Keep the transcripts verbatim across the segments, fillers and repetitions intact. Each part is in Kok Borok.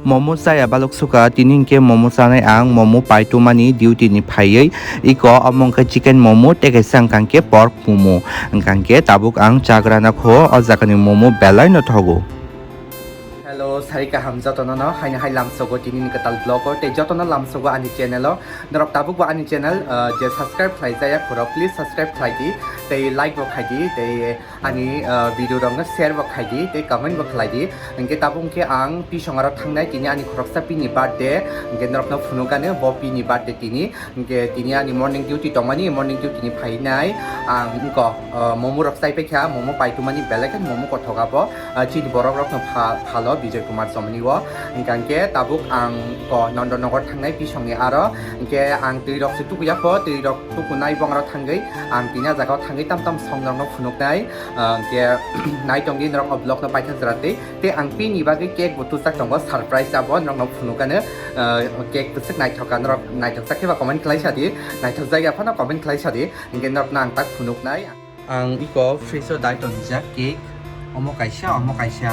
Momo chaya balok sukha, tini hwnkhe momo chanai ang, momo paitumani duty ni phaiwi. Iko omo hwnkhe chicken momo, tei kaisa hwnkha hwnkhe pork momo. Hwnkha hwnkhe tabuk ang chagra nakho, o jagani momo belai no thogo. Hello, sari kaham jotono no, haino hai lamsogo tini ni kwtal vlog o, tei jotono lamsogo ani channel o. Norok tabuk bo ani channel, uh, je subscribe khlai jaya khoro, please subscribe khlai di, tei like bo khai di, tei ani, uh, video rok no share bo khai di, tei comment bo khlai di. Hwnkhe tabuk hwnkhe ang pisong aro thangnai, tini ani khoroksa pini birthday, hwnkhe norok no phunukgano bo pini birthday tini. Hwnkhe tini ani morning duty tongmani, morning duty ni phainai ang wngkha, uh, momo rok chai paikha, momo paitumani belai khe momo kothok abo, uh, chini borok rok no pha-, phalo Bijoy Kumar Chomani o. Hwnkha hwnkhe tabuk ang ko Nondonogor thangnai pisongni aro, hwnkhe ang twi rok se tukuya kho, twi rok tukunai bong aro thangwi ang tini a jaga o thangwi tam tam song rok no phunuknai, uh, hwnkhe nai tongdi norok o vlog no paithak jora twi. Tei ang pini bagwi cake bo tuchak tongo, surprise abo norok no phunukgano, uh, cake bwswk naithok kha, norok naithok jak khe ba comment khlai sa di, naithok jak ya phano comment khlai sa di, hwnkhe norok no ang tak phunuknai. Ang iko fridge o dai tonjak cake, omo kaisa, omo kaisa.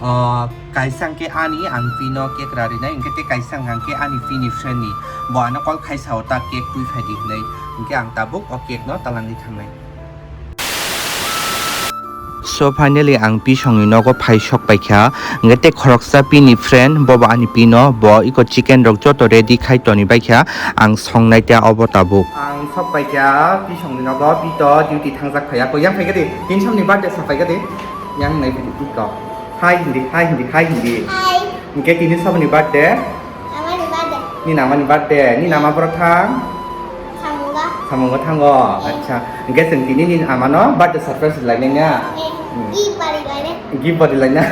O, kaisa hwnkhe ani, ang pino cake rarinai, hwnkhe tei kaisa hwnkhe ani pini friend ni, bo ano call khai sao ta cake twi phai di hwnwi, hwnkhe ang tabuk o cake no talangwi thangnai. So finally ang pisongni nogo phai sok paikha, hwnkhe tei khoroksa pini friend, bobo ani pino, bo iko chicken rok joto ready khai toni baikha, ang songnai ta obo tabuk. Ang sok paikha pisongni nogo, pito duty thangjak phaiya, koyang phaikha di, tini somni birthday sa phaikha di, yang nai phaidi iko. Hi hindi, hi hindi, hi hindi. Hi. Hwnkhe tini somni birthday. Amani birthday. Nini amani birthday. Nini ama borok thang? Samungo. Samungo thango. Eh. Acha. Hwnkhe chwng tini nini amano birthday surprise lainai na? Eh. Hmm. Gift bari lainai. Gift bari laina.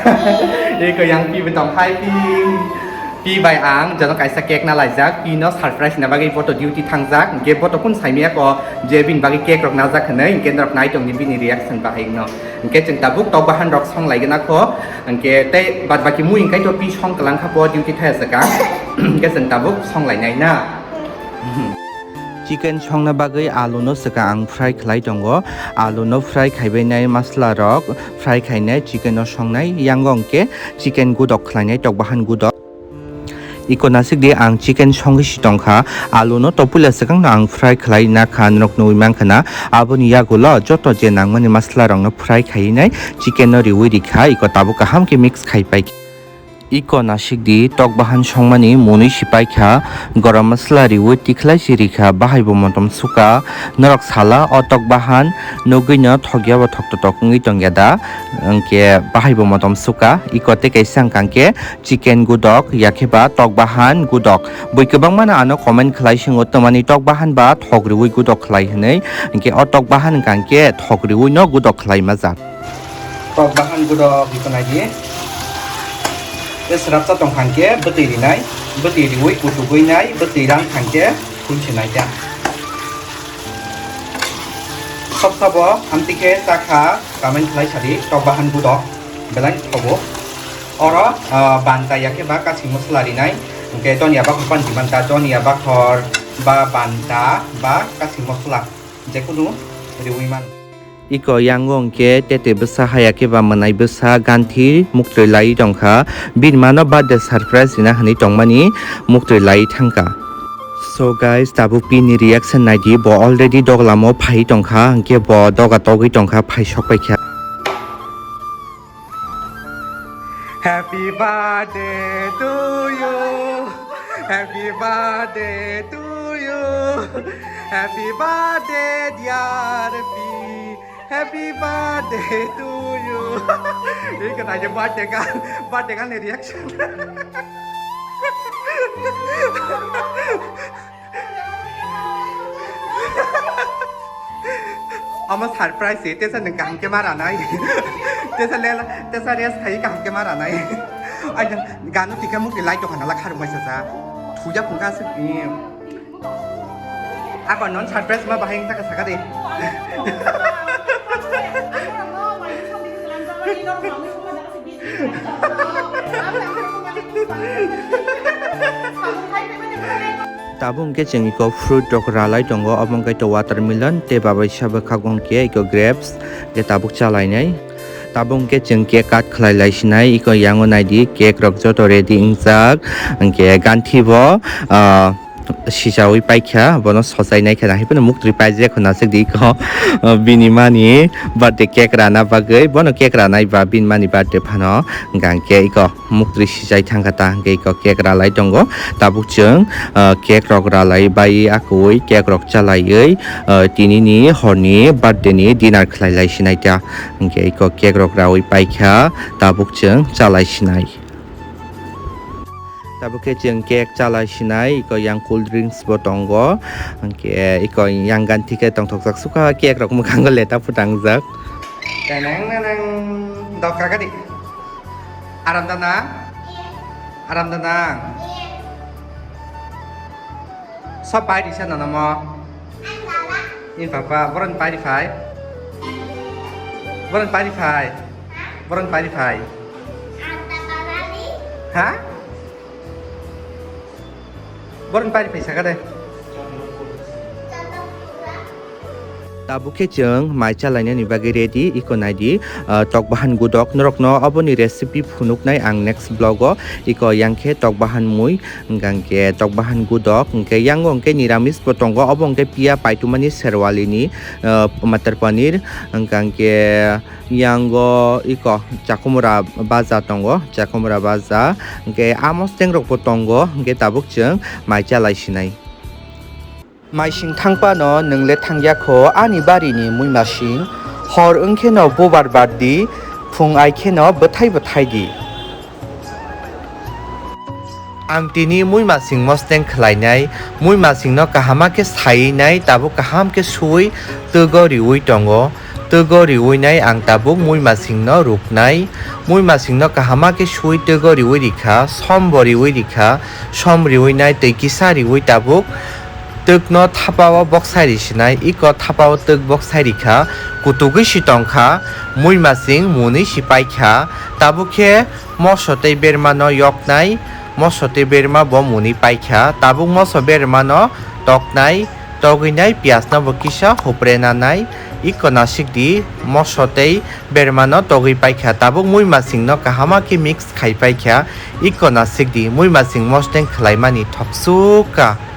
Eh. Eko yang pi betong hai pi. Pi bai ang jono kaisa cake na laijak. Pi no surprise na bagwi boto duty thangjak. Hwnkhe boto kun saimaya ko je bini bagwi cake rok najak hwnwi. Hwnkhe norok nai tongdi bini reaction bahai no. Hwnkhe chwng tabuk tok bahan rok song laigwna kho. Hwnkhe tei bad baki mui hwnkhe to pi song kwlang kha po duty thaya swkang. Hwnkhe chwng tabuk song lainai na. Chicken songna bagwi alu no swkang ang fry khlai tongo. Alu no fry khaibainai masla rok fry khainai chicken no songnai. Yango hwnkhe chicken gudok khlainai tok bahan gudok. Iko nasikdi ang chicken songwi si tongkha, alu no to puila swkang no ang fry khlai na kha, norok nugwi mankha na. Aboni yagulo joto je nangmani masla rok no fry khaiwi nai chicken no riwi rikha, iko tabuk kaham khe mix khai pai. Iko nasikdi tok bahan songmani mwnwi si paikha, gorom masla riwi tikhlai si rikha, bahai bo motom suka, norok sala o tok bahan nugwi no thokya bo thoktotok wngwi tongya da, hwnkhe bahai bo motom suka, iko tei kaisa hwnkha hwnkhe chicken gudok, yakhe ba tok bahan gudok. Bui kwbangma no ano comment khlai singo, twmani tok bahan ba thok riwi gudok khlai hinwi. Hinkhe o tok bahan wngkha hinkhe thok riwi no gudok khlai majak. Tok bahan gudok iko nai di. Tei swrapsa tongkha hinkhe bwtwi rinai, bwtwi riwi kuchugwi nai, bwtwi rang kha hinkhe khulsi nai ta. Sop sabo amtwi khe chakha comment khlai sadi tok bahan gudok. Belai thogo. Oro, ah, banta yakhe ba kasing mosla rinai. Hwnkhe donia bakhor panti banta, donia bakhor ba banta ba kasing mosla jekunu riwi mano. Iko yango hwnkhe tete bwsa haya khe ba mwnai bwsa ganthi muktwi lai tongkha. Bini mano birthday surprise rina hwnwi tongmani muktwi lai thangkha. So guys, tabuk pini reaction naidi, bo already doglamo phai tongkha, hwnkhe bo doga togwi tongkha, phai sok paikha. Happy birthday to you. Happy birthday to you. Happy birthday, dear Pi. Happy birthday to you. Ini kena aja birthday kan, birthday kan reaction. Omo surprise se, tesa nwng kaham khe ma ranai. Tesa lela, tesa rest khai kaham khe ma ranai. Ai, gano tika mukti light tokha nala kharung bai sasa. Thuja phungka aswk ni. Ako non surprise ma bahai wngkha saka de. Tabuk hwnkhe chwng iko fruit rok ralai tongo, obo wngkha ito watermelon tei babaisa bwkhak hwnkhe iko grapes hwnkhe tabuk chalainai. Tabuk hwnkhe chwng cake cut khlai lai sinai, iko yango naidi cake rok joto ready wngjak, hwnkhe ganthi bo, ah, sichaui paikha, bono sochai naikha, haikhe no muktwi paijak hwnna swk di iko, ah, bini mani birthday cake rana bagwi, bono cake ranai ba bini mani birthday phano, hwnkhe iko muktwi sichai thangkha ta, hwnkhe iko cake ralai tongo, tabuk chwng, ah, cake rok ralai bai akwui cake rok chalaiwi, ah, tini ni horni birthday ni dinner khlai lai sinai ta. Hwnkhe iko cake rok raui paikha, tabuk chwng chalai sinai. Tabuk khe chwng cake chalai sinai, iko yang cool drinks bo tongo. Hwnkhe iko yang ganthi khe tongthokjak sukha, cake rok mwkhango leta phutangjak. Teneng neneng, dok kaka di. Aram da nang? Aram da nang? Sob pai risa nono mo? Ni papa, boron pai ri phai. Boron pai ri phai. Boron pai ri phai. Ha? Boron pai ri phai saka de. Tabuk khe chwng mai chalainani bagwi ready, iko naidi, ah, tok bahan gudok norokno oboni recipe phunuknai ang next vlog o, iko yang khe tok bahan mui, hwnkha hwnkhe tok bahan gudok, hwnkhe yango hwnkhe niramis bo tongo, obo hwnkhe piya paitumani serwalini, ah, matar paneer, hwnkha hwnkhe yango iko chakumra baja tongo, chakumra baja, hwnkhe amo stengrokbo tongo, hwnkhe tabuk chwng mai chalai sinai. Maising thangpano nwng le thangya kho ani barini muimasing, hor wngkheno bubar bar di, phung ai kheno bwthai bwthai di. Ang tini muimasing mosteng khlainai, muimasingno kahama khe saiwi nai, tabuk kaham khe suwi twgo riwi tongo. Twgo riwi nai ang tabuk muimasingno ruknai. Muimasingno kahama khe suwi twgo riwi rikha, som bo riwi rikha, som riwi nai twi kisa riwi tabuk twkno thapao boksai risinai, iko thapao twk boksai rikha, kutugwi si tongkha, muimasing muni si paikha, tabuk khe moso tei bermano yoknai, moso tei berma bo muni paikha, tabuk moso bermano toknai, togwi nai piyajno bo kisa hupre nanai, iko nasik di moso tei bermano togwi paikha, tabuk muimasingno kahama khe mix khai paikha, iko nasik di muimasing mosteng khlaimani thopsukha.